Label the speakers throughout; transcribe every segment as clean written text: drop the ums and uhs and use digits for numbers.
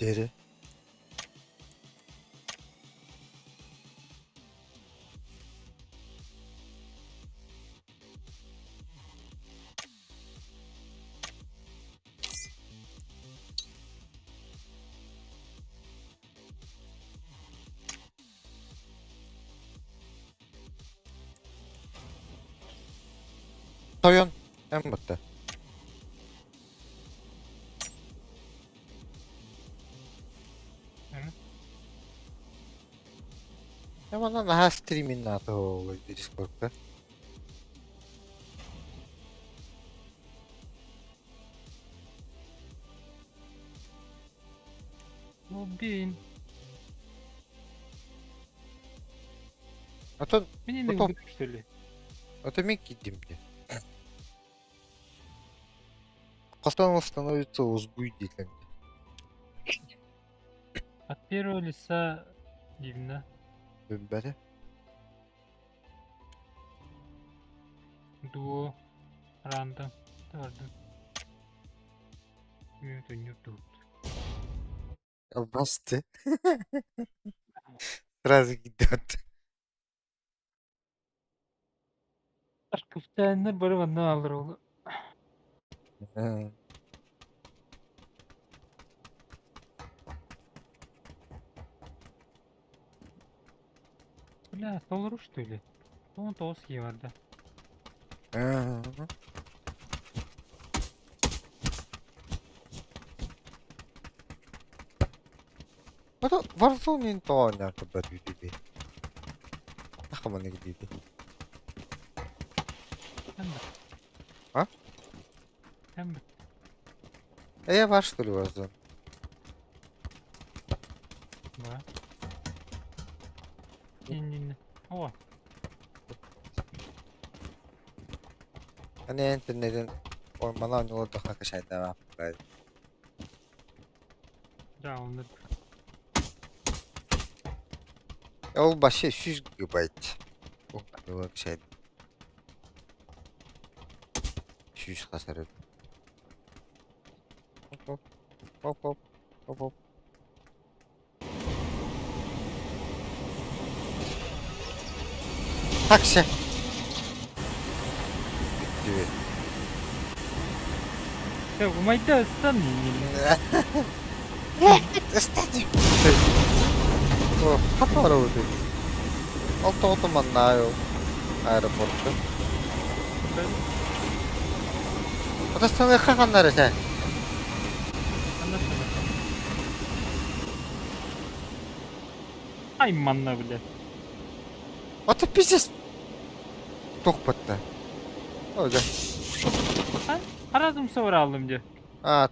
Speaker 1: Deri. Тойон, эн бытта. Я манна наһаа стриминнаата ол Дискордка.
Speaker 2: Убин.
Speaker 1: Атын
Speaker 2: Мин иннин
Speaker 1: Потом.
Speaker 2: что ли?
Speaker 1: Это мен киирдим дии. Потом становится возбудителем.
Speaker 2: От первого лица дивно.
Speaker 1: Билбэтэ.
Speaker 2: Дуо. Рандом. Бардым.
Speaker 1: Албасты. Сразу идет.
Speaker 2: Аркыптааннар бары манна алар ол. Бля, толору что ли? Он тоски бар да.
Speaker 1: Ото Warzone тоонньоото бэргиди. Ахаманы диди.
Speaker 2: Хэммит.
Speaker 1: А?
Speaker 2: Хэммит.
Speaker 1: Э бар что ли Warzone?
Speaker 2: Ба. Иннин. О,
Speaker 1: Аны интернетин ормана оонньуулар кашайдаах
Speaker 2: да, он
Speaker 1: Ол вообще 100 гигабайт. Оонньуулар кашайда. 100 хасар. Оп оп оп оп оп. Такси. Бүттүбүт.
Speaker 2: Да, умайда ыстан иннин.
Speaker 1: Ыстати. О, хата барабыт. Ол тоҕото маннаай ол аэропортка. Атастаныахха ханна эрэ сэ?
Speaker 2: Ай манна бля.
Speaker 1: Ата пиздец. Туох батта? О, дьэ.
Speaker 2: Аразым соралым дьэ.
Speaker 1: А,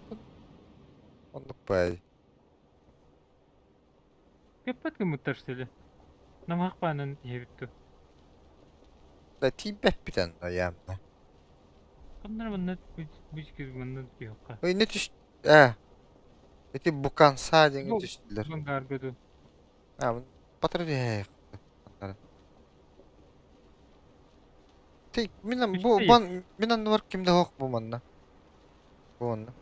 Speaker 1: оннук бай.
Speaker 2: Көппөт гыммыттар что ли? Намах баанан иһэбит
Speaker 1: Да тиийбэппит онно явно.
Speaker 2: Ханна манна бүчкүр манна түһүөххэ.
Speaker 1: Ой, не түс... Э. Эти Буканса диэҥҥэ түстүлэр.
Speaker 2: Бангарга ду.
Speaker 1: А, батыр түһээх. Ти мин бу бан мин анныбар ким да суох бу манна. Бу манна.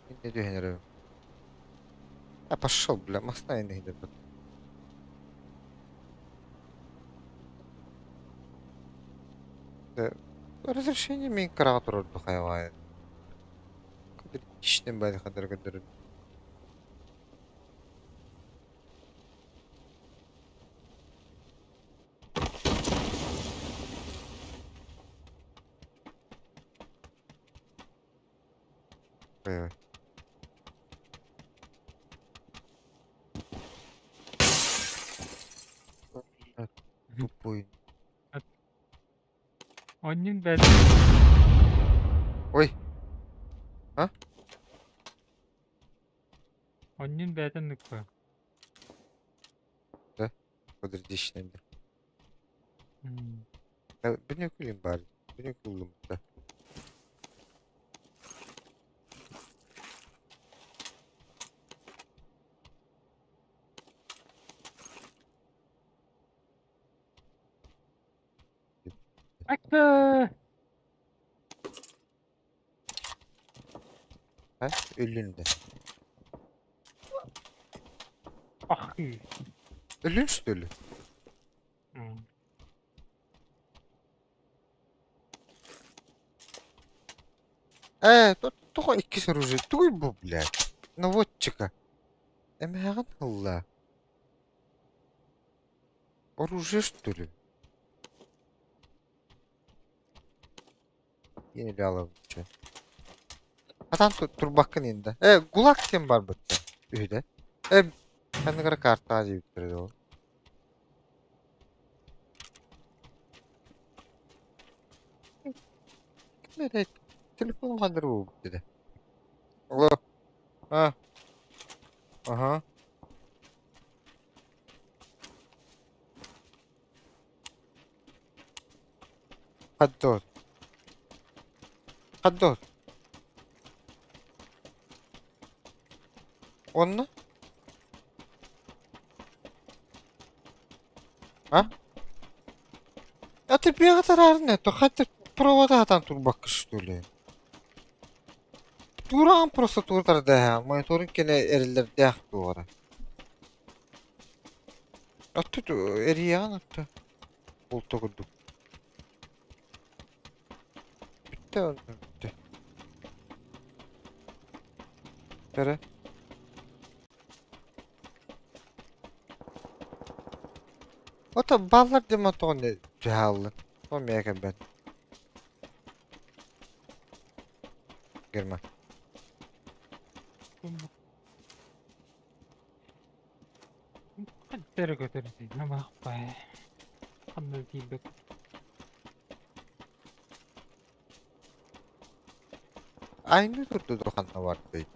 Speaker 1: Мин түһэн эрэбин. А пошел, бля, масна иһитэ Разрешение мин кыраҕа турар хайаҕай. Ичтим бали хадыр көдөрүн. Ой, Тупой.
Speaker 2: Онньун бэт.
Speaker 1: Ой. А?
Speaker 2: Онньун бээтэн ныкка.
Speaker 1: Да. Подожди, Бинокүлүм баар. Бинокүлүм да.
Speaker 2: Акка!
Speaker 1: А? Өллүн да.
Speaker 2: Ах
Speaker 1: Өлүн что ли? Ээ, тоҕо иккис оружие? Тугуй бу, блядь? Наводчика. Эмээҕин ылла. Оружие, что ли? Yine алабычча. Атан турбаккын инде. Э, гулаг диэн барбыт үһүдэ. Э, ханныгара картаҕа диэбиттэрэ ол. Ким эрэ телефон ханнары буолбут дede. Алло. А. Ага. Хаддор. Хаддор. Онно? А? А ты бега то хотя провода там турбакка что ли? Тураан просто туурдардаһа, мониторинг кэнэ эриллэрдээх туора. Отту эрийэҕин отто. Булта курдук. Бүттэ онно бүттэ. Эрэ. Ото баллар диэн тоҕо түһэ О миэхэ кэлбэт. Герман.
Speaker 2: Хаттары көтөр намаахпай. Ханна тиийбэт.
Speaker 1: Aynı durdu ханна бардый.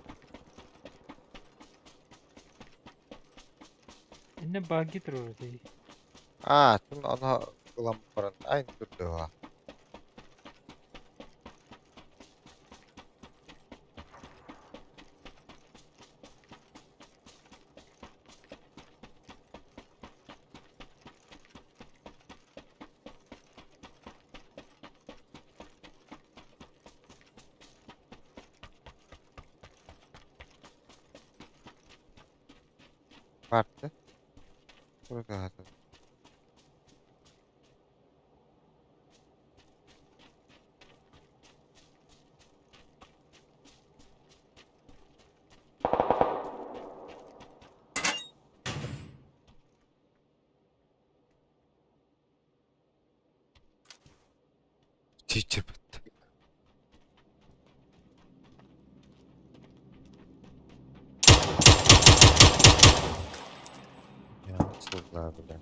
Speaker 2: Инне баги турар дии.
Speaker 1: Аа, тун аны ылан баран aynı durdu. Барды. Burada. Чичипт. Я бля.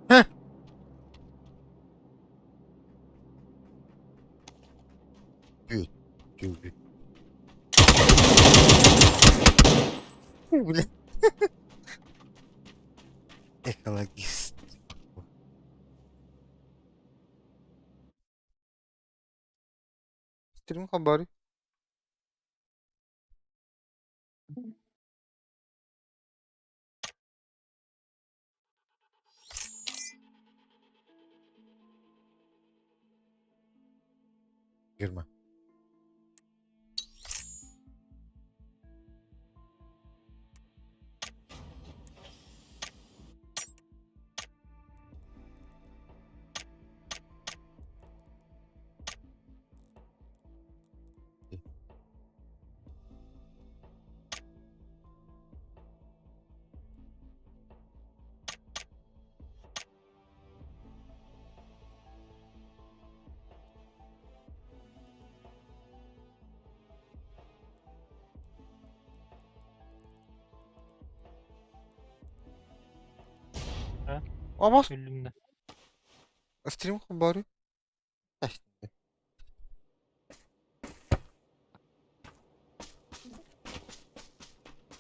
Speaker 1: Heh. Büyük. Büyük. Бля. Экологист. Стрим хабары. Girme. Ama
Speaker 2: Өлүннэ.
Speaker 1: стрим хабары.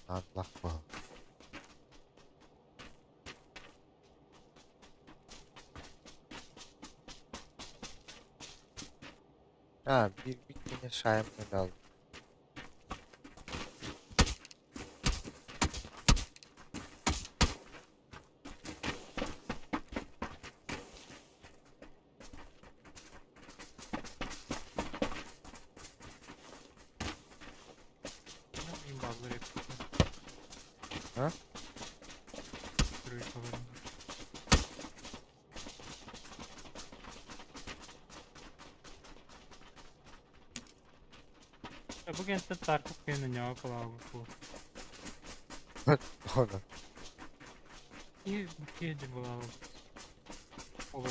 Speaker 1: Allah. А, bir bir yine şahin aldım.
Speaker 2: Ne bileyim bazıları yapıyor.
Speaker 1: Ha?
Speaker 2: Duruyor haberim. Ya bu gençler tartıp kendine ne yapalım bu.
Speaker 1: Onu.
Speaker 2: И где была olur.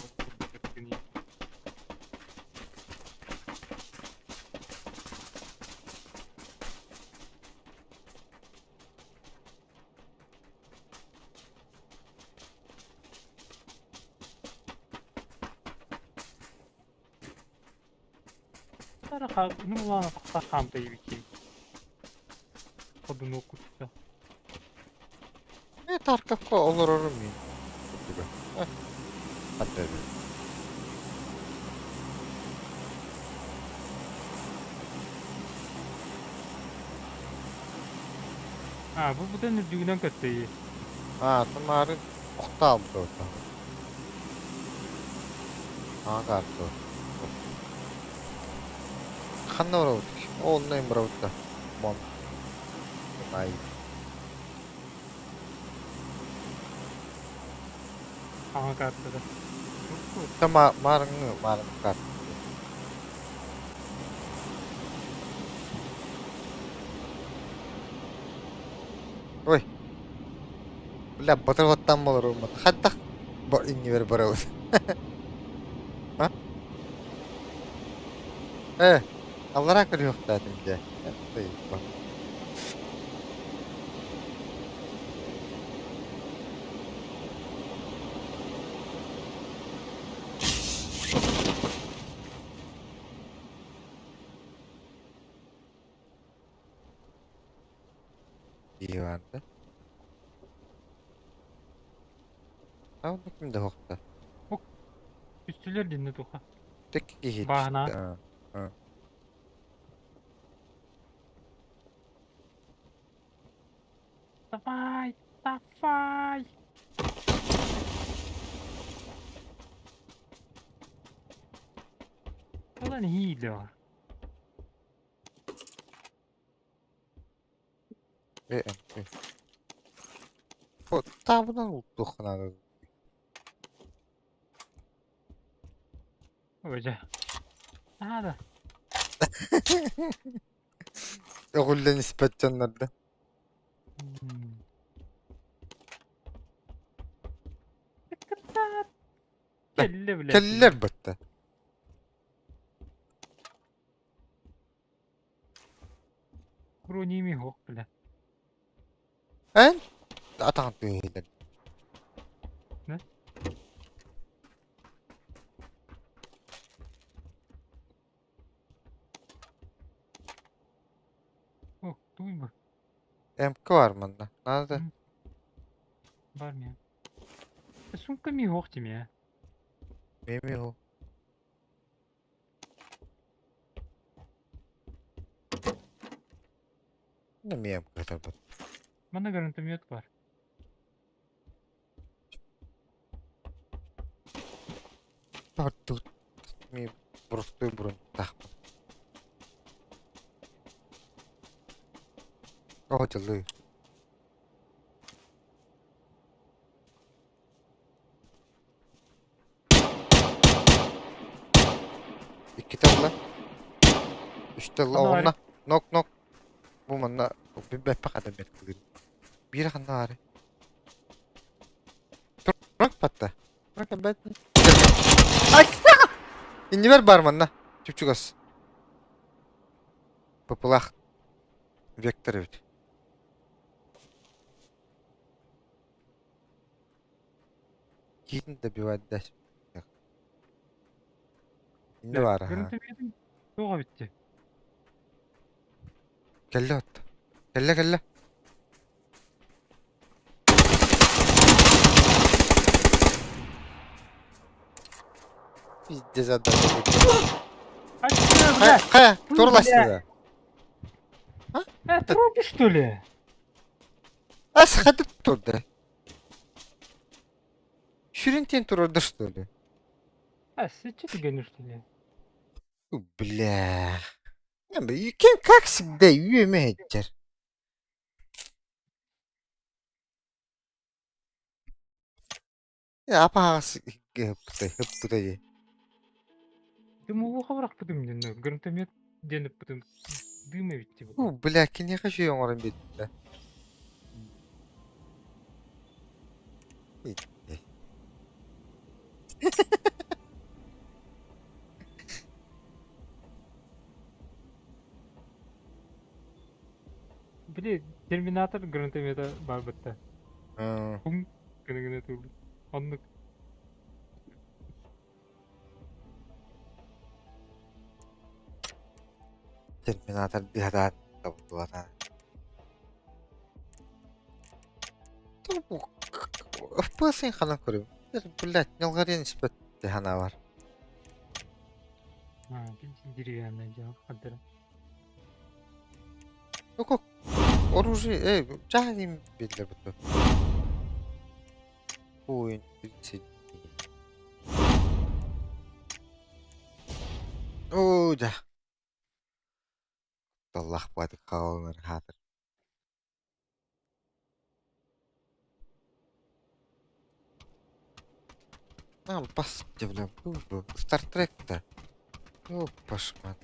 Speaker 1: E Tarkovka олорорум мин. Курдуга. Ханна эбит.
Speaker 2: А, бу бутан үрдүгүнэн көттөйү.
Speaker 1: А, тымаарын охтаабыт Аға карта. Ханна барабыт? О, онно им барабыт да. Мон. Ай.
Speaker 2: Аға картада.
Speaker 1: Та марыңы, марың карта. Ой. Бля, батырғаттан болар olmadı. Hatta иннибер барабыт. А? Э, аллара көрүөхтаатым дьэ. İyi vardı. Tamam bakayım da hokta.
Speaker 2: Үстүлэр динне туха.
Speaker 1: Tek киһи.
Speaker 2: Баһына. Давай, давай. Ulan hile var.
Speaker 1: Табынан ултухханаа.
Speaker 2: Öyle. Aha da.
Speaker 1: Ögүллэн испэт дьоннорду.
Speaker 2: Kelle bile.
Speaker 1: Кэллэр бытта.
Speaker 2: Kronimi hok bile.
Speaker 1: Эн атаҕын тыаһыйдан.
Speaker 2: Ne? Oh, дуйма.
Speaker 1: МК бар манна. Надо.
Speaker 2: Бар мия. Сумка ми хох тимия.
Speaker 1: Меми хо. Не МК тарбат.
Speaker 2: Мана гранатомет бар.
Speaker 1: Тут ми простой бронь тахпын. О, дьаллыы. Иккитэ ылла. Үстэ ылла
Speaker 2: Ханна
Speaker 1: оҕунна. Нок нок. Бу манна бэппэх адам бэрт Биир ханна баарый? Турак батта. Турак бэт. Ай! Иннибэр баар манна. Чүпчүгас. Пыпылах. Вектор эбит. Киин добивать дальше. Инне баар аха.
Speaker 2: Гранатометин туға битти.
Speaker 1: Кэллэ отто. Кэллэ кэллэ. Пиздец отдал.
Speaker 2: Açtım.
Speaker 1: Хайа, хайа, турластыга.
Speaker 2: А? Трупы, что ли?
Speaker 1: А сахатып турды. Шүрін турды, что ли?
Speaker 2: А, что ты гонишь, что ли?
Speaker 1: Бля. You как всегда, үөмэ һэддэр. Апаҕас хыппыта дии.
Speaker 2: Дымовуха бырахпытым диэн, гранатомет диэн ыппытым дым эбит типа.
Speaker 1: Ну, бля, киниэхэ үчүгэй оҥорон биэрдэ.
Speaker 2: Били Терминатор гранатомета баар бытта. Хум гына гына турбут. Оннук.
Speaker 1: Терминатор дыһатаат табыллата. FPS-ин ханан көрүм. Блядь, ньалҕарыан испэт санаа бар.
Speaker 2: А, деревянное дело. Хаддара.
Speaker 1: Ну как оружие, чаһын биллэр буту. Ой, 30. Оо, да. Аллах баатык хаалынар хаатыр. А, бас, бля, Стартрек-то. О, пошмат.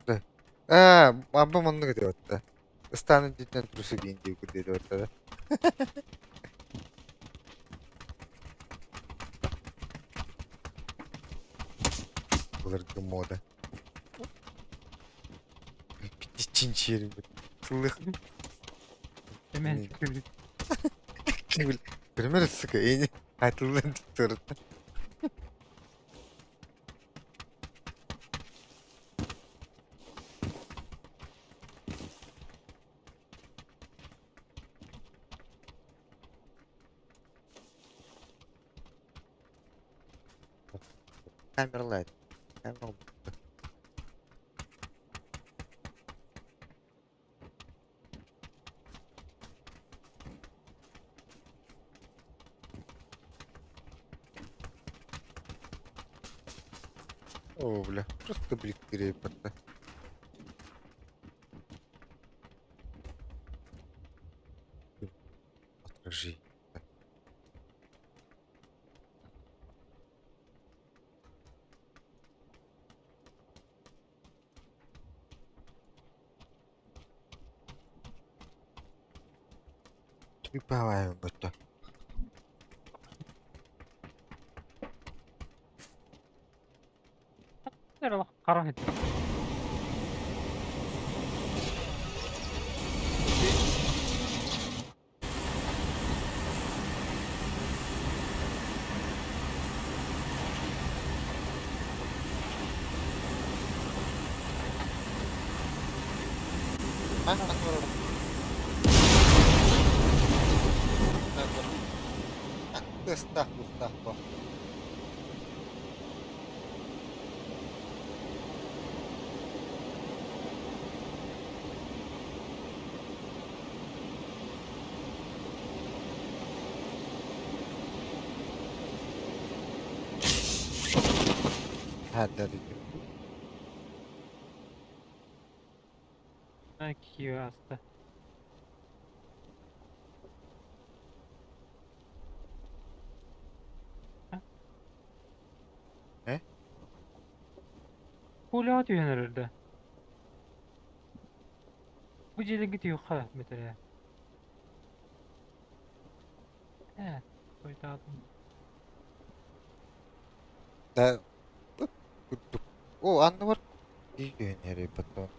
Speaker 1: Да. А, абым оннук этэ да. Ыстааны дийтэн трусы диэн диэки диэти да. Былыргы мода. Чинчиэрим Сыллых.
Speaker 2: Эмэн
Speaker 1: Пример, сука, эни айтылдан турат. Камера Камера. О, бля, просто блик перепорта. Отражи. Тупая быта.
Speaker 2: Хара хит.
Speaker 1: Ыстах устах по. Хаддар
Speaker 2: Кио аста.
Speaker 1: Э?
Speaker 2: Пуля түһэн эрэрдэ. Бу дьиэлэргэ түһүөххэ бэтэрээ. Э, хойутаатым.
Speaker 1: Да. О, анны бар. Дии потом.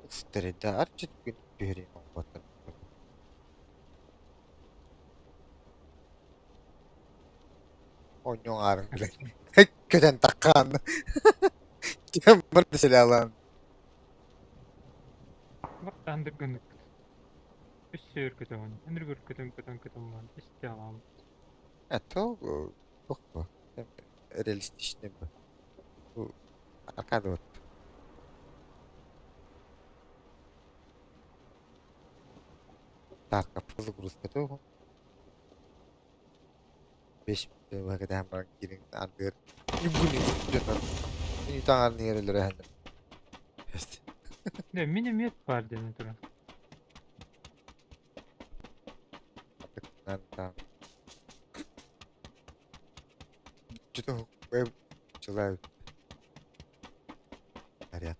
Speaker 1: Стереда арчит күн түһэрин оҥботтор. Онньоҥ аарыҥ билэ. Көтөн таххан. Кем бар деселалан.
Speaker 2: Бартаан дыргыннык. Өссө өр көтөҕүн. Өнүрг өр көтөн көтөн көтөн баран истэ аҕам.
Speaker 1: Это туох бу? Реалистичный бу. Бу аркада вот. Так, загрузка туох. 5 мүнүүтэ баран киирин ардыгар ньуггун дьоннор таҥарны иһэрэллэрэ эһэллэр.
Speaker 2: Да, миномет баар диэн туран.
Speaker 1: Желаю. Наряд.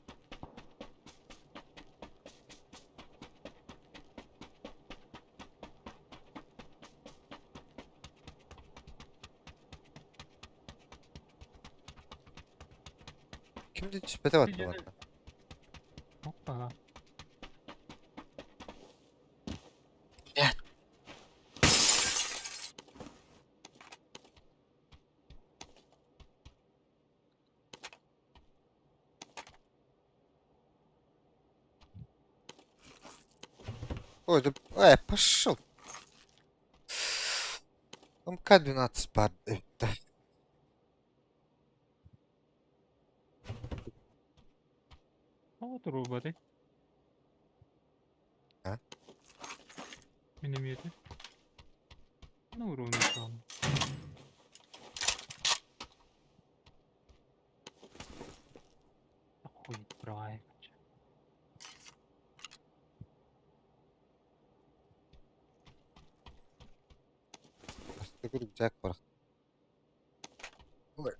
Speaker 1: Ким да түспэтэ батта манна.
Speaker 2: Опа.
Speaker 1: Блядь. Ой, да, пошел. МК-12 падает.
Speaker 2: Тоҕо туруорбатай?
Speaker 1: А?
Speaker 2: Минометы. Ну, уровень там. Хуй правильно.
Speaker 1: Бастакы рюкзак барах. Ой.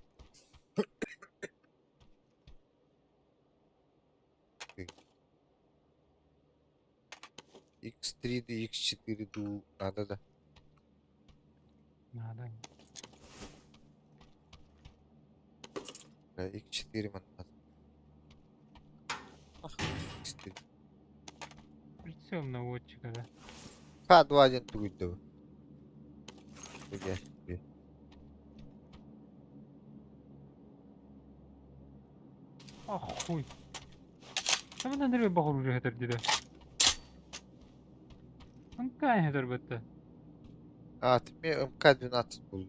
Speaker 1: X3 да X4 дуу надо да.
Speaker 2: Надо.
Speaker 1: X4 манна. Ах, X3.
Speaker 2: Прицел наводчика, да.
Speaker 1: К2 диэн тугуйда бу? Тугу
Speaker 2: Ах, хуй. Там Андрей баҕар уже хэтэр диде. Анкай хэтэр бэтте.
Speaker 1: А, ты мне МК-12 был.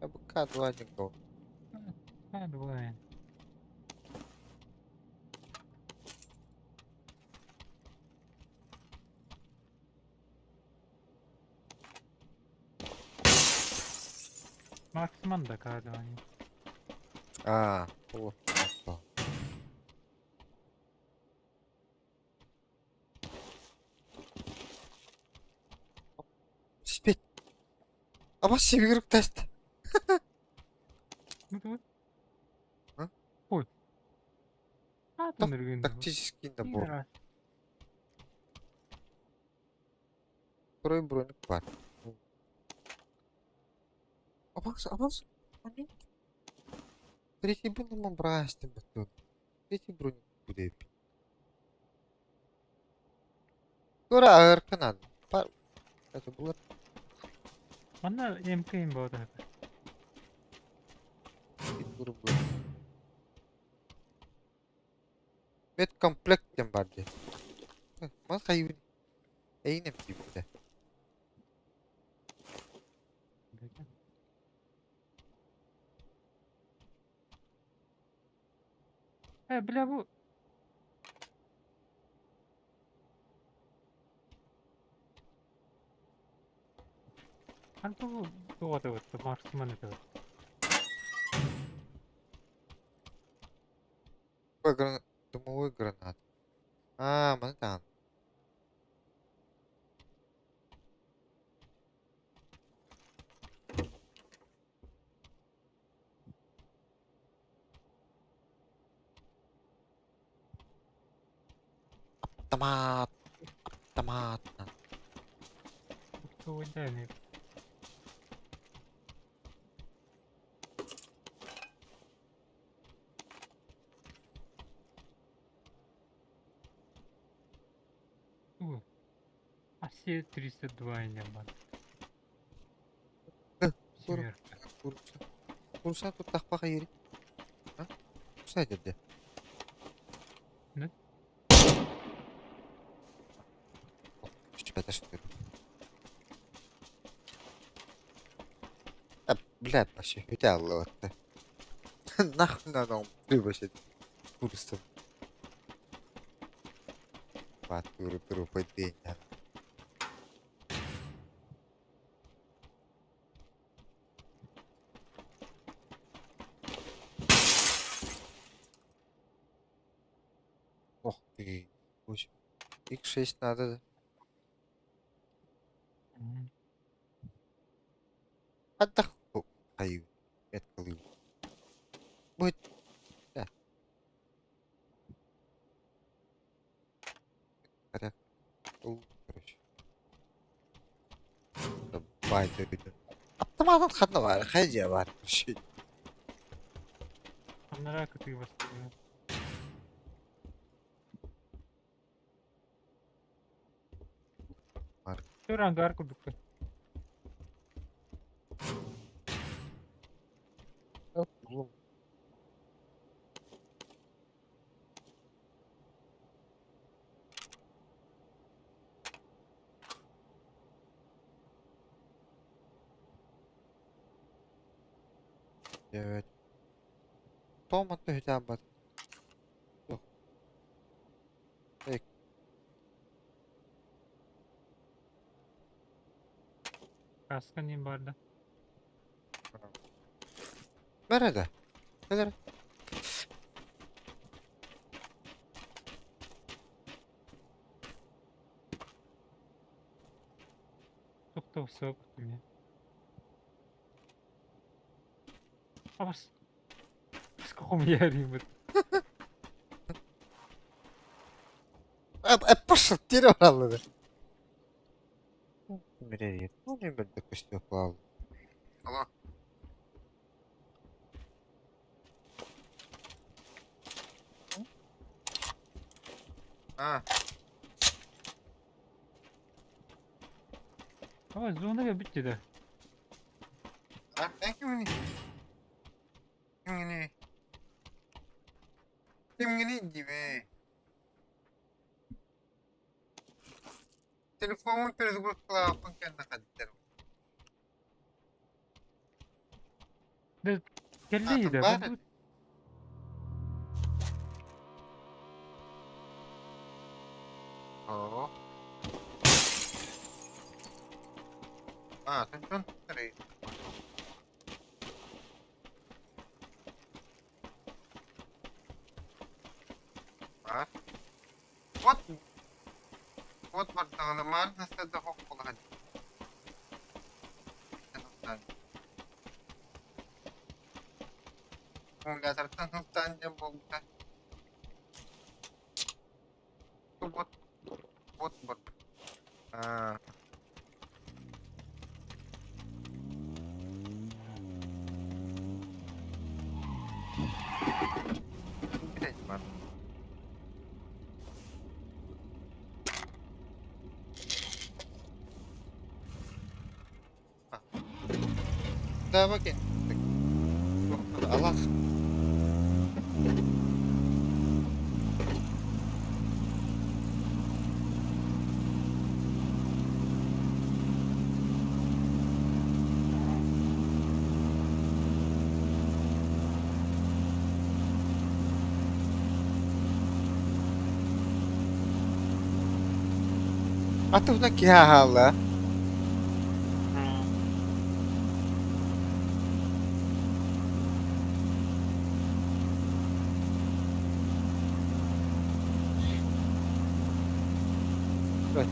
Speaker 1: Я бы К2 не гол.
Speaker 2: К2. Марксман да К2.
Speaker 1: А, о, о. Спит. А вас игрок тест.
Speaker 2: Ну
Speaker 1: А?
Speaker 2: Ой. А,
Speaker 1: Тактический набор. Второй броник бар. Аванс, аванс. Третий был брать. Третий броник будет. Тура АРК надо. Это было.
Speaker 2: Манна МК бода.
Speaker 1: Медкомплект диэн баар дии. Мас хайыбын. Эйин эмтиибитэ.
Speaker 2: Бля, бу... Анту туота вот марсман это.
Speaker 1: Дымовой гранат. А, маны таан. Автомат. Автомат.
Speaker 2: А все 302 не бар.
Speaker 1: Семерка. Курса. Курса тут тахпаха ери. Тупсай деді.
Speaker 2: Не?
Speaker 1: Блядь, вообще, хүтэ аллыбатта. Нахуй надо он вообще туристов. Батуру туру день. Ох ты. X6 надо. Отдох. Хаю. Меткалыы. Будет. Да. Порядок. Короче. Бай Автомат ханна бар, хайдьа бар.
Speaker 2: Анараа кытыы бастыгына.
Speaker 1: Бар.
Speaker 2: Түр ангар курдук.
Speaker 1: Evet. Tomat hüten bat. Yok. Ek.
Speaker 2: Каска не бар да.
Speaker 1: Nerede? Nerede?
Speaker 2: Тоқтау соқ мен. Абас. Сколько я римет.
Speaker 1: Пошел, терял. Ну, не бер көстө. Алло. А.
Speaker 2: Ой, зона бітті да.
Speaker 1: А, кимини? Кимини? Кимини диbe? Телефон перезагрузка кэннэ хаддер.
Speaker 2: Келли да.
Speaker 1: Оо. А, тэн три. Бар. Вот. Вот бартаҕына маар настада хоххолахан. Аккумулятортан хылтаан диэн буолбута. Вот. Вот вот. А. Блять, бар. Да, окей. Аллах. А ты на киала.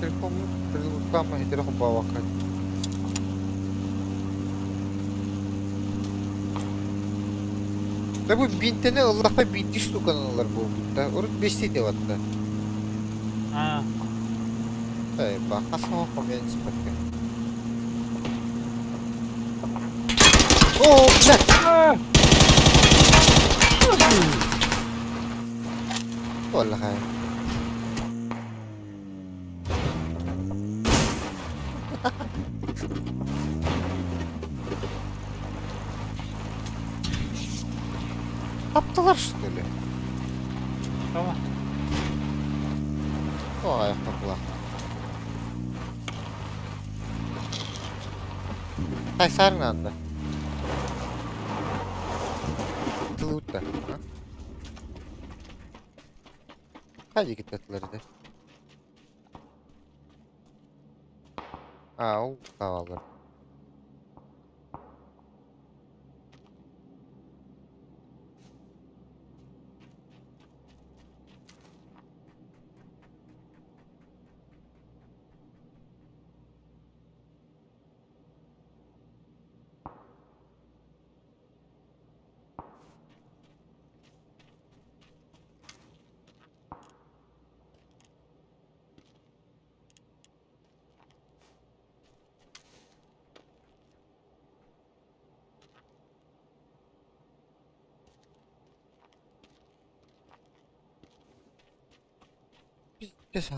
Speaker 1: Телефон перезагрузка хитрых бавака. Да бу бинтени ыллахта бинти штуканалар буолбutta. Урут бести деп атта.
Speaker 2: А.
Speaker 1: Эй, баха хомян спатка. О, блядь! والله Таптылар что ли?
Speaker 2: Tamam.
Speaker 1: О, аяқтапылар. Тайсарың анда. Тылуутта. Хайа киттетилер А, ол табалар. Пиздец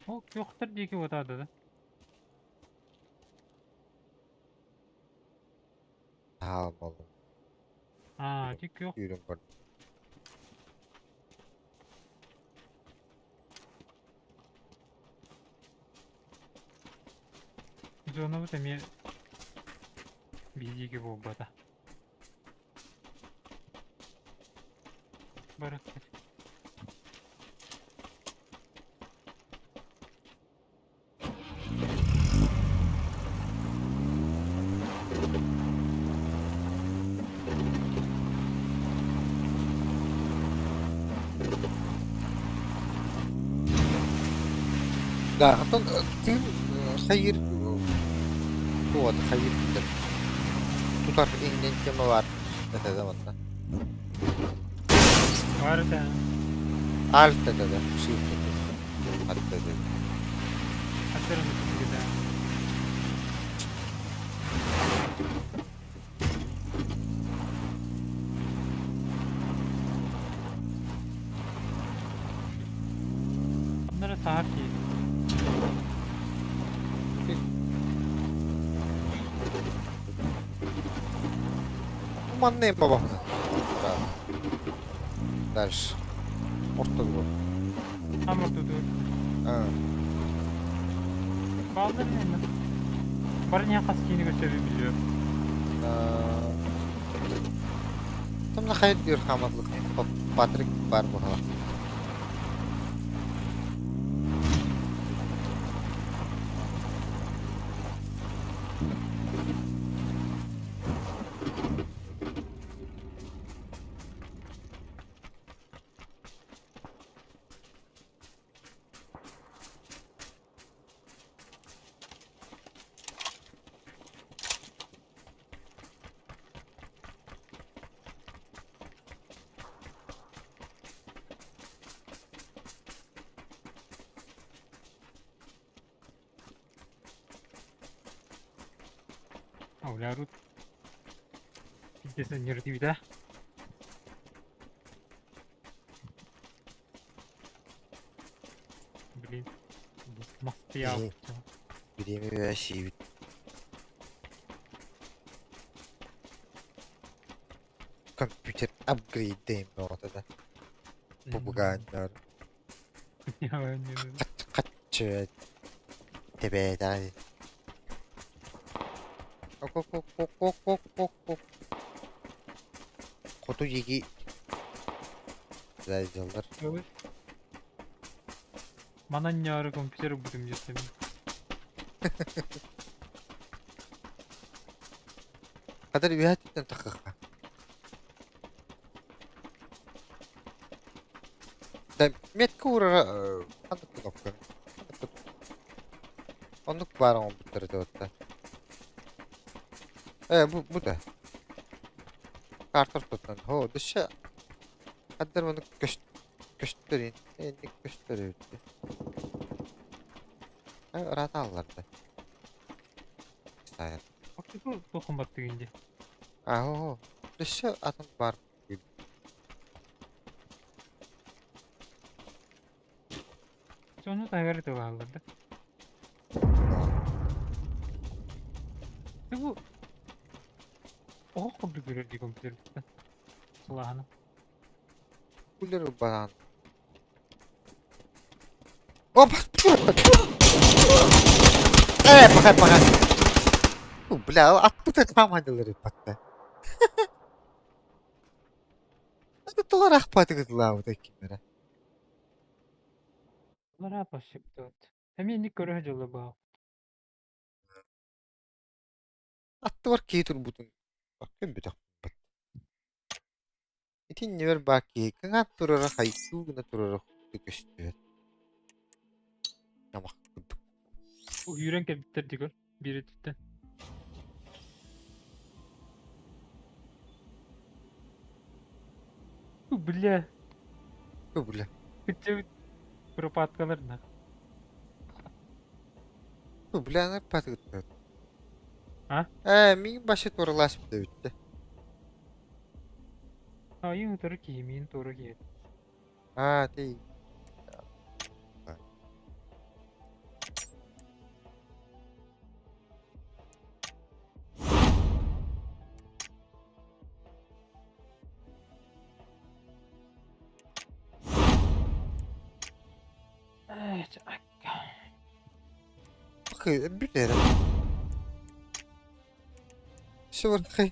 Speaker 2: Ол күөхтэр диэки уотаата да.
Speaker 1: Хаалмалым.
Speaker 2: Аа, ити күөх
Speaker 1: Күүрэн бар.
Speaker 2: Зонабыт эмиэ биһи диэки буолбата. Барыттар.
Speaker 1: Да, оттон тыын хайыр туот хайыр билэр. Тутар иҥнэн тема бар этэ да манна.
Speaker 2: Баар этэ.
Speaker 1: Альт этэ да, shift этэ. Альт этэ.
Speaker 2: Аттарын үтүгүтэ. Onlara sahip değil.
Speaker 1: Манна бабахна. Да. Дальше. Орто бу.
Speaker 2: Там ортодур.
Speaker 1: А,
Speaker 2: Баалар ненно. Бары хас киини көстөрү билиyor.
Speaker 1: Там хайыр диир хааматлык Патрик бар буолла.
Speaker 2: Олярут. Пиздец, нердивida. Блин. Мастия.
Speaker 1: Бириэми сиибит. Компьютер апгрейдейм да. Бу бугааннар. Хатчы тебеда. Ок. Хоту диэки дайдаллар.
Speaker 2: Манан ньаары компьютер бутум дьиэтим.
Speaker 1: Хатар үһэттэн тахыха. Да метка урара ханнык кнопка. Оннук баар оҥорбуттар этэ. Бу да. Картер туттан. Хо, дөссө хаддар маны көстөрин. Энник көстөр эбит. Ыраата алларда. Сайын.
Speaker 2: Бу тохон баттыгын дии.
Speaker 1: А, хо. Дөссө атын бар.
Speaker 2: Сону таһыгар тылааллар да. Бу Оһох курдук көрөр дии компьютербыттан. Сылааһына.
Speaker 1: Кулер баран. Опа! Пока, пока. Бля, откуда там андылар батта? Это тула рахпаты гытлаабыта кимера.
Speaker 2: Лара пошиптот. Эмиэ инник көрө дьоло баа.
Speaker 1: Аттыбар киһи турбутун көрбөтөхпүн. Итиннибэр баар киһи кыҥаан турара хайгыы гына турара курдук көстүбэт. Тамах курдук.
Speaker 2: Үүрэн кэлбиттэр дии көр, биир өттүттэн. Бля.
Speaker 1: Бля.
Speaker 2: Кыччабыт куропаткалар на.
Speaker 1: Бля, патыгыттар.
Speaker 2: А?
Speaker 1: Ээ, миигин башы туораласпыта бүттэ.
Speaker 2: Айың утары киһи, миин туора киһи.
Speaker 1: Аа, тий. Бүт эрэ. Сывырхай.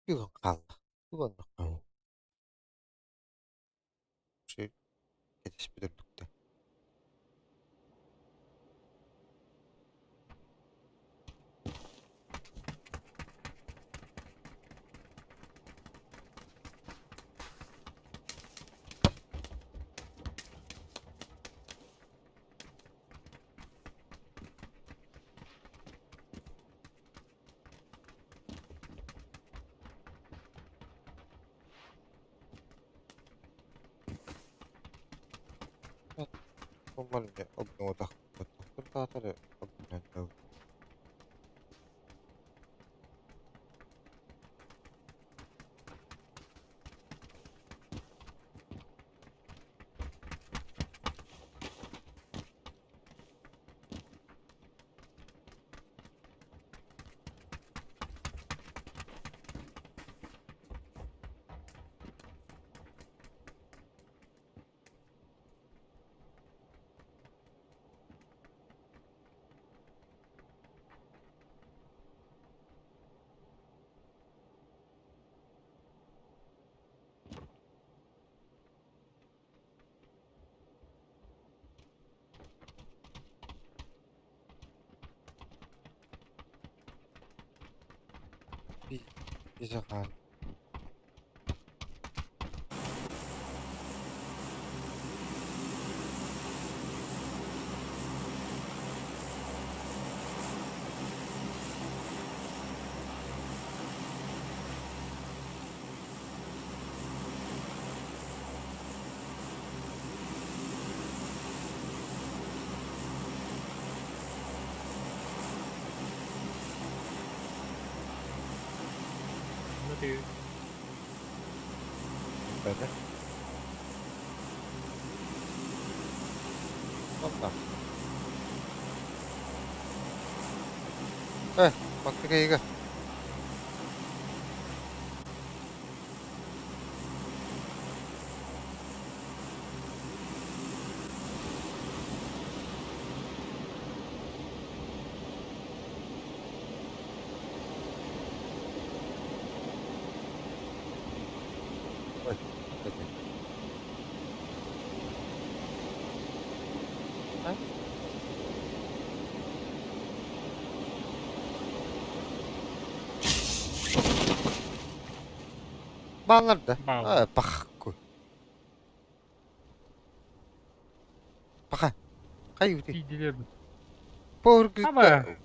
Speaker 1: Бүгүн хаалла. Бүгүн хаалла. Кэтэспит ордукта. Биир хаал.
Speaker 2: Ну ты
Speaker 1: Бэдэ. Онно. Э, мантыкайга. Ой, это. А? Бааллар да?
Speaker 2: Бааллар.
Speaker 1: А, пахку. Паха. Хайы
Speaker 2: Тиийдилэр.
Speaker 1: Повар
Speaker 2: Аба.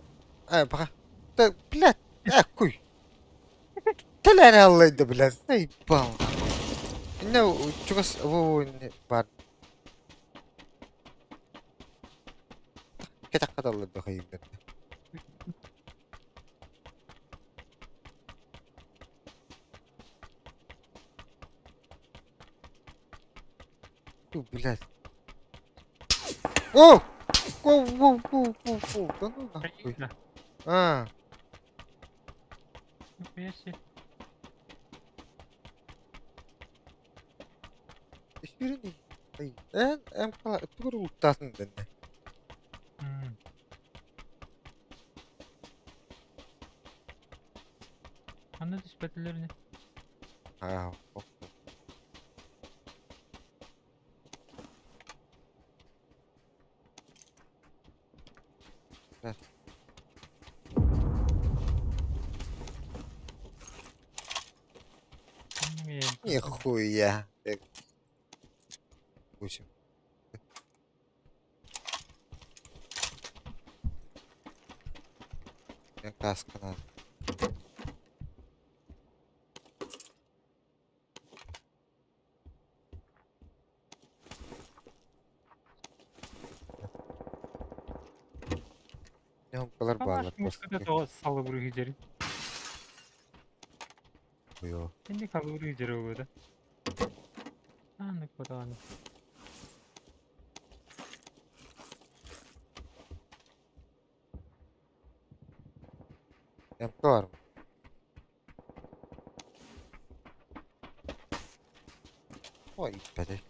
Speaker 1: А, паха. Да, блядь, а, куй. Тэлэри аллайда блядь, заебал. Инне чугас во инне бар. Кэтэххэ талларда хайыыллар. Ту, блядь. О! Воу, воу, воу, воу, воу, да ну нахуй.
Speaker 2: Да.
Speaker 1: А,
Speaker 2: Нихуя себе.
Speaker 1: Үсүрүн ай, эн эн кала тугур улуктаатын дэннэ.
Speaker 2: Ханна түспэтилэр ини?
Speaker 1: Аа, Нихуя. Восемь. Мне каска надо. Калар баалар
Speaker 2: Муската тоҕо салыбырыы дьэри.
Speaker 1: Йоо.
Speaker 2: Инник халыбырыы дьэри буолуо Анык ботааны.
Speaker 1: МК бар mı? Ой, иппэтэ.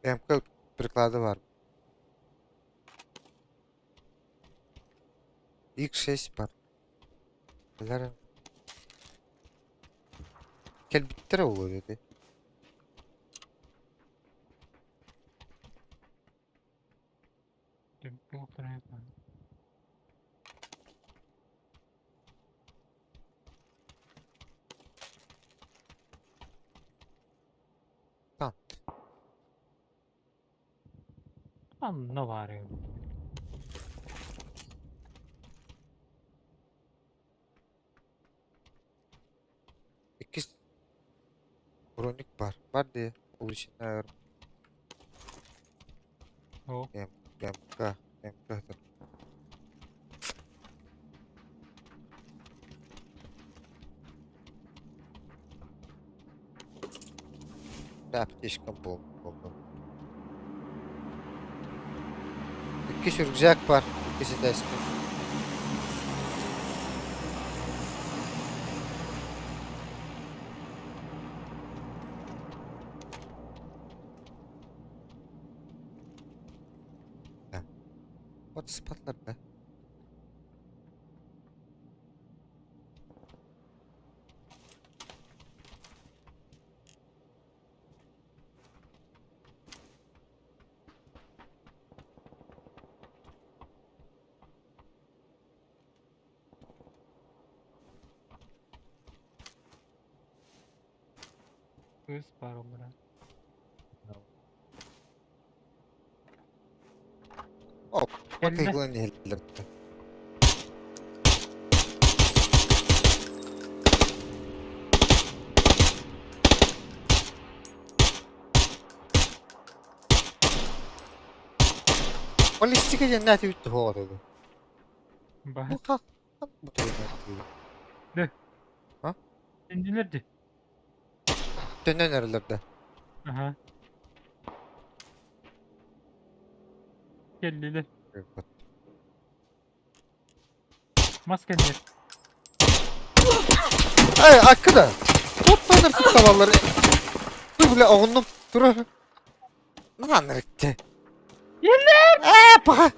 Speaker 1: МК приклады бар. X6 бар. Билэр. Кэлбиттэрэ буолуо диэтэ. Там.
Speaker 2: Онно баарый.
Speaker 1: Иккис броник бар. Бар дии. Увеличенная
Speaker 2: О.
Speaker 1: МК. МК. Да, аптечка был. Иккис рюкзак бар. Иккис этээскэ. Да. Вот спатлар да.
Speaker 2: Кыыс баар олорон.
Speaker 1: Оп,
Speaker 2: Кэллэ.
Speaker 1: Матыгылан иһиллэр. Баллистика диэн бүтті хоҕотоду.
Speaker 2: Баһа.
Speaker 1: Бу хах бу
Speaker 2: Иннилэр дии.
Speaker 1: Төннөн эрэллэр да.
Speaker 2: Аха. Кэллилэр. Мас кэннэр.
Speaker 1: Эй, аккы да. Тоттаныр туттабаллар. Ту бля оҕуннум турар. Нанырыкты.
Speaker 2: Еллер!
Speaker 1: Ээ, паха.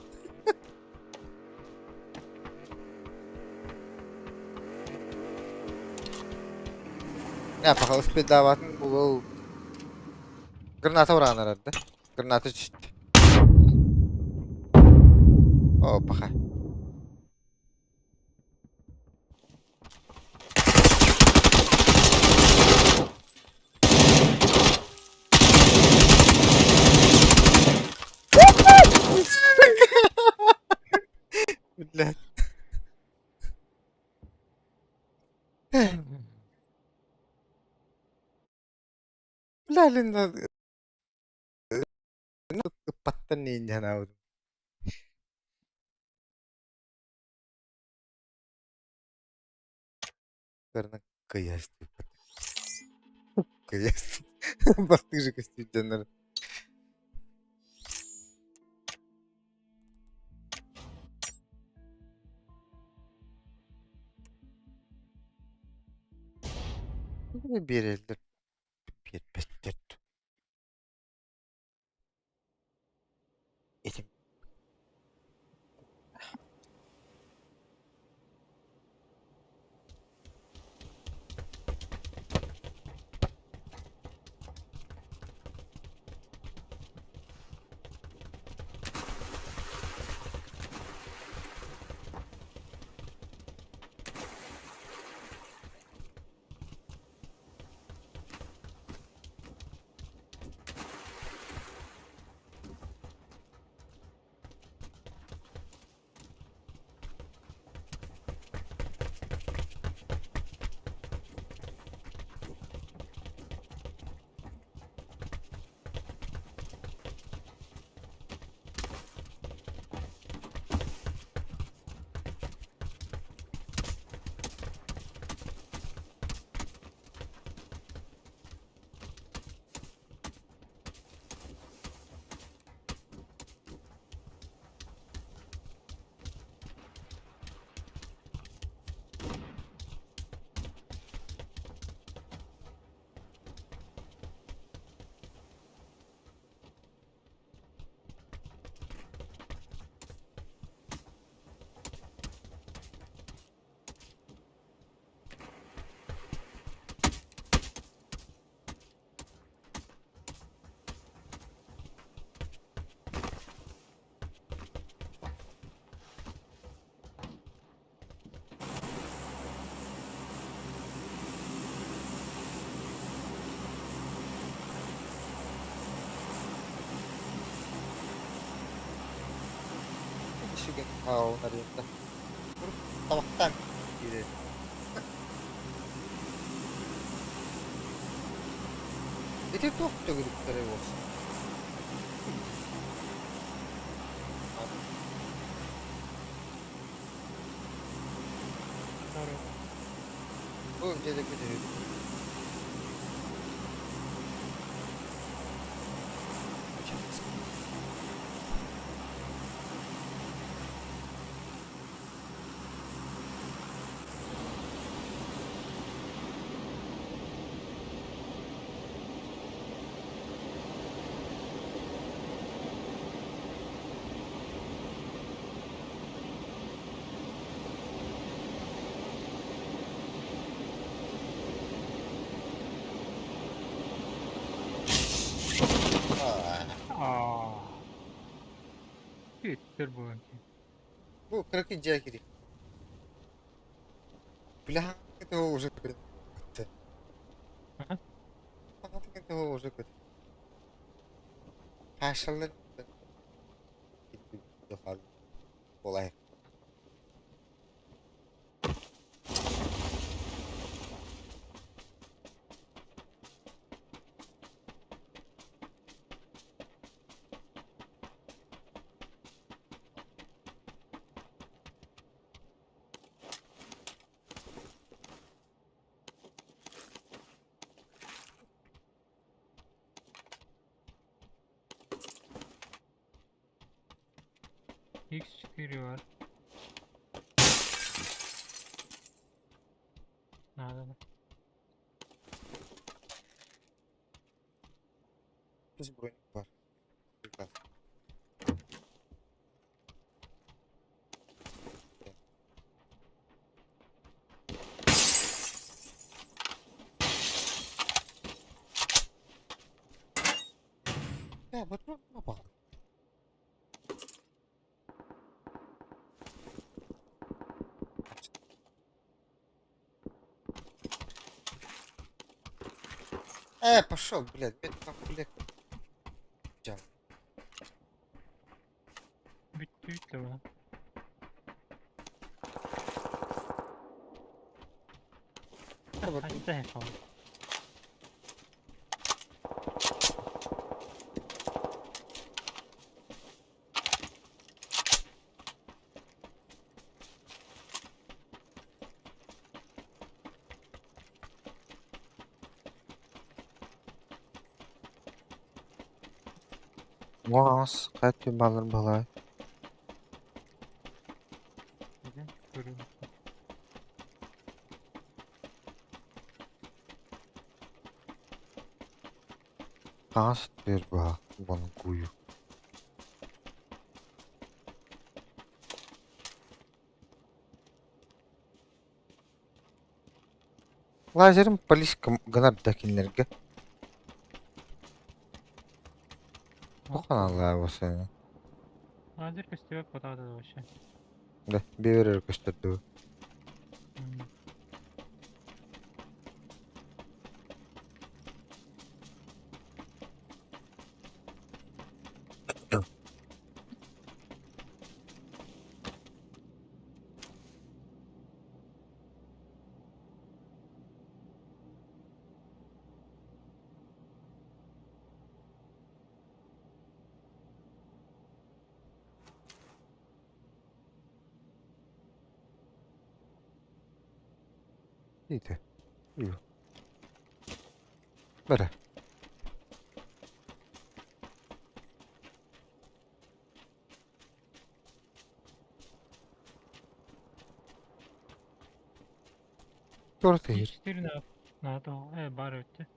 Speaker 1: Я паха успедаватын булул. Граната ураанар да. Граната түстү. О, паха. Бля, ыппаттан иин санаабытым. Көрүнэ кыйастыппыт. Кыйас. Бастыжы көстүүддэнэр. Биэрэллэр биэрбэттэр. Этим Сүгэн хаалынарыйда. Табахтаан киирэр. Ити туох төгүрүктэрэ буолсун? Бу дьиэдэ күтүһүк.
Speaker 2: Аа. Үттэр буолан
Speaker 1: Бу кыракый дьиэ кири. Бля, это уже уже Хаашаллар буолай.
Speaker 2: X4 var. Надо да.
Speaker 1: Біз броник бар. Я, вот ну, пошел, блядь, блядь, нахуй, блядь.
Speaker 2: Bitti bitti bu.
Speaker 1: Вот.
Speaker 2: Kaçta hep oldu?
Speaker 1: Уҥа-хаҥас хайа өттүн баалларын баһылаай. Хаҥас өттүгэр баһа боҥкуйу. Лазерым полиска гынар да кинилэргэ. Туох аналлаах буолсуй?
Speaker 2: Лазер көстүбэт потаата вообще.
Speaker 1: Да, биэр эрэ көстөр дуу. Ити. Бара. Туора тэйэр.
Speaker 2: Четыре на то бар өттө.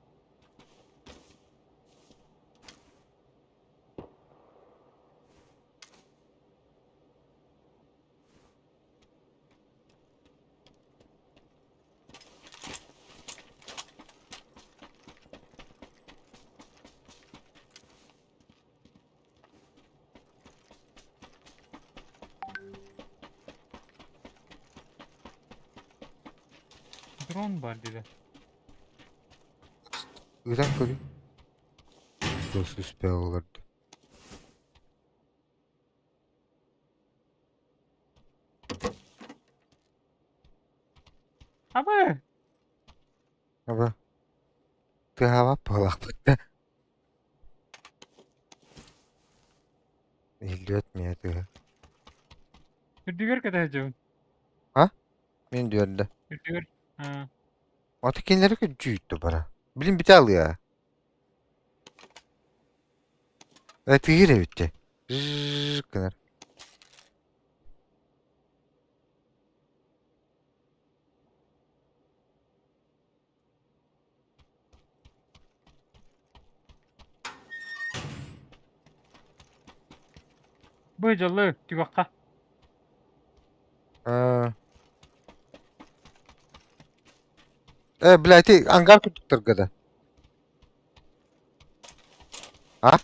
Speaker 2: Дрон бар диде.
Speaker 1: Ыытан көрүү. Дос успел олорду.
Speaker 2: Абы!
Speaker 1: Аба. Тыаһаабат буолаахпыт да. Иһиллибэт миэ тыаһа.
Speaker 2: Үрдүгэр кэтэһдьэбин.
Speaker 1: А? Мин дүөрдэ.
Speaker 2: Үрдүгэр. Аа.
Speaker 1: Аты кинилэри күддьүүттэ бара. Билин бүтэ алыа. Э тыыр эбит дьэ. Жжж гынар.
Speaker 2: Бу дьоллу түгэххэ.
Speaker 1: Э, э блядь, ты ангар курдуктарга да. А?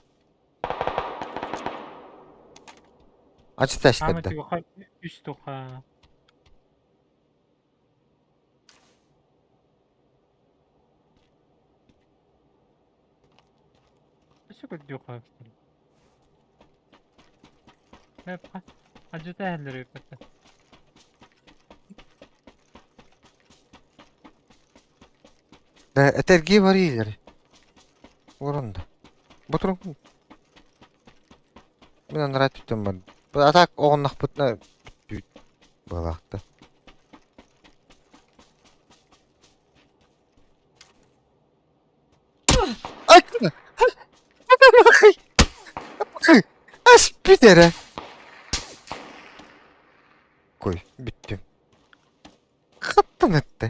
Speaker 1: Ачыта
Speaker 2: Ама
Speaker 1: истэрдэ.
Speaker 2: түгэххэ үс туха. Өссө көрдүөххэ Адьыта эһэллэр ыыппыттар.
Speaker 1: Да, этэргии барыылар. Урун да. Бу турун. Мин анараа түттэн бар. А так оҕуннахпытына бүттүүт буолаахта. Ай! Аспит эрэ. Кой, бүттүм. Хаттан этте.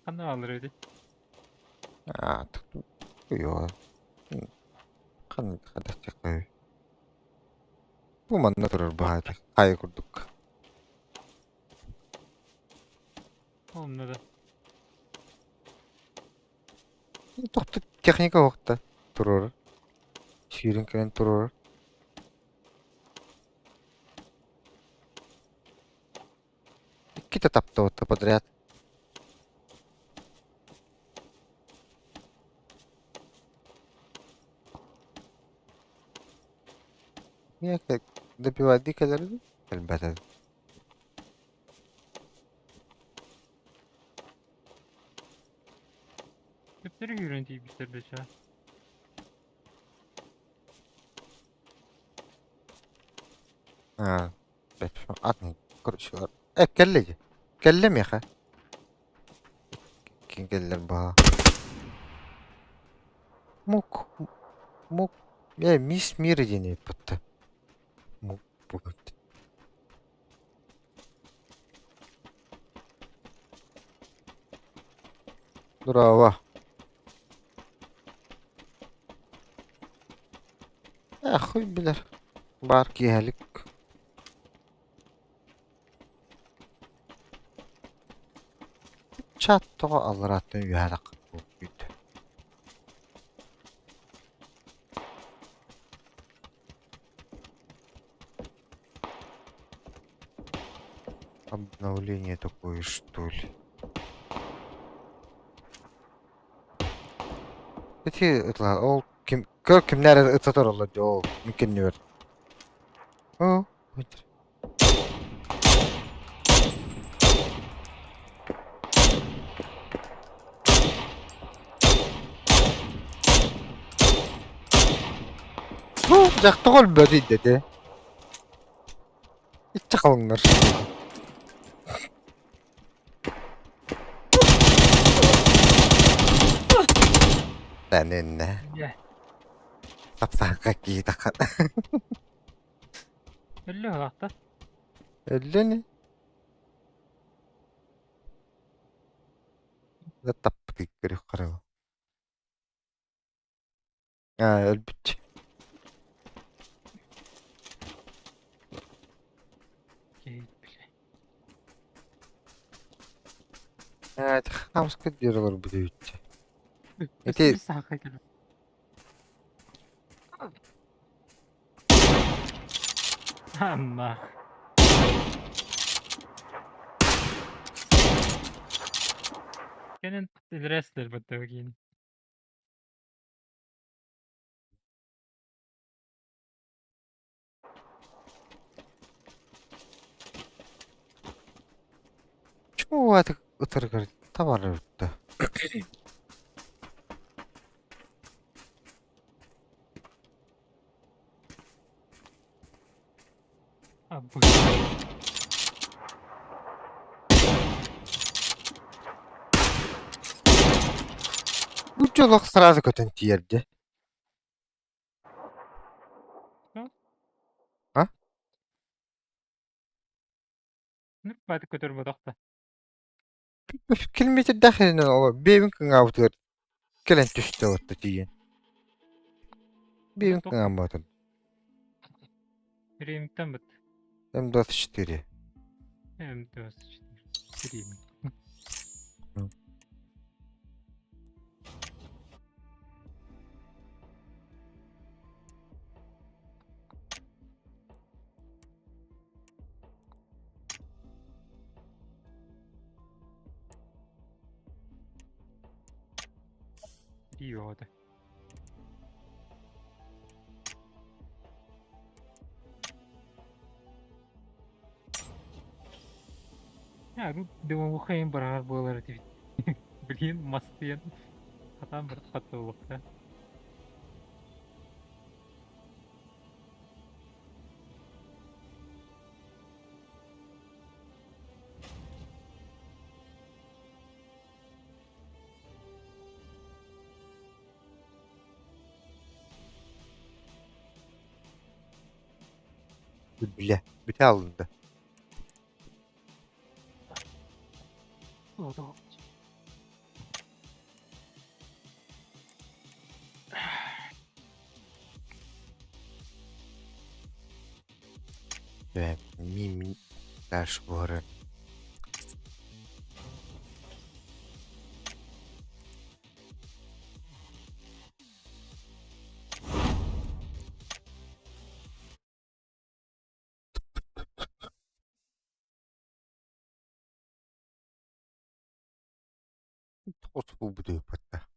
Speaker 2: Ханна бааллар эбитий?
Speaker 1: Йоо. Ханна хадахтыаххай. Бу манна турар баһаата хайа курдук.
Speaker 2: Онно да.
Speaker 1: Тохту техника уохта турар. Сүүрэн кэлэн турар. Иккитэ таптабыта подряд. Миэхэ добивайдыы кэлэрин кэлбэтэ.
Speaker 2: Төптөрү күүрэн тиийбиттэр бэчээ.
Speaker 1: Аа, бэт атын короче, э кэллэ дии. Кэллэ миэхэ. Ким кэллэр баһа. Мук, мук, мисс Мира диэн ыыппытта. Мук бугут. Браво. Хуй билэр. Баар киэһэлик. Чат тоҕо алларааттан үөһэ таххыт Обновление такое, что ли? Ити ытла ол ким көр кимнэр ыта тураллар дии ол мин кэннибэр. Оо, Дьахтар өлбөт идэтэ. Иччи халыҥнар. Тэниннэ. Сапсаакка киитэххэ.
Speaker 2: Өллө ыһыахта.
Speaker 1: Өллө ини. Да таппытый көрүөх хараҕа. Аа, өлбүт. Ээ, хаамыска диэри олорбут эбит. Ити
Speaker 2: Анна. Кэнэн рестлер баттабыкин.
Speaker 1: Чума ытыргар табар эбит Бу дьолох сразу көтөн тиийэрдэ. А? Километрдаах иһинэн олор биэбин кыҥаабытыгар кэлэн түстэ отто тиийэн. Биэбин кыҥаамматым.
Speaker 2: Римтан быт.
Speaker 1: М24.
Speaker 2: М24. Рим. Идиоты. А, ну, дымовухайын быраҕар буолар этибит. Блин, мастыйан хатаан бырахпат буолуохта.
Speaker 1: Бile, бүтэ алынды. Мин дальше буһарар. Тоҕус буолбут ыыппатта.